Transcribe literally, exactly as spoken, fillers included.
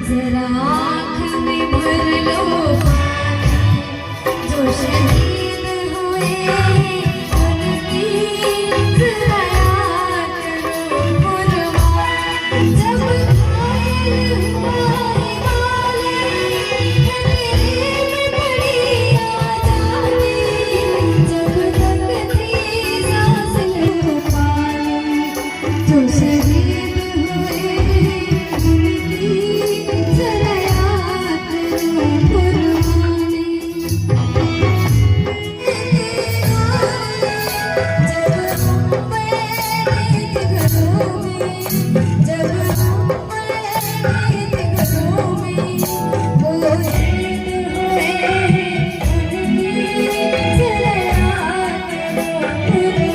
जरा आँख में भर लो पानी, जो शहीद हुए उनकी जरा याद करो कुर्बानी। जब घायल हुआ हिमालय खतरे में पड़ी आजादी, जब तक थी सांस लो पानी, जो शहीद हुए उनकी जरा याद करो कुर्बानी। जब हम पैदा घरों में, जब हम पैदा घरों में, वो शहीद हुए उनकी जरा याद करो कुर्बानी।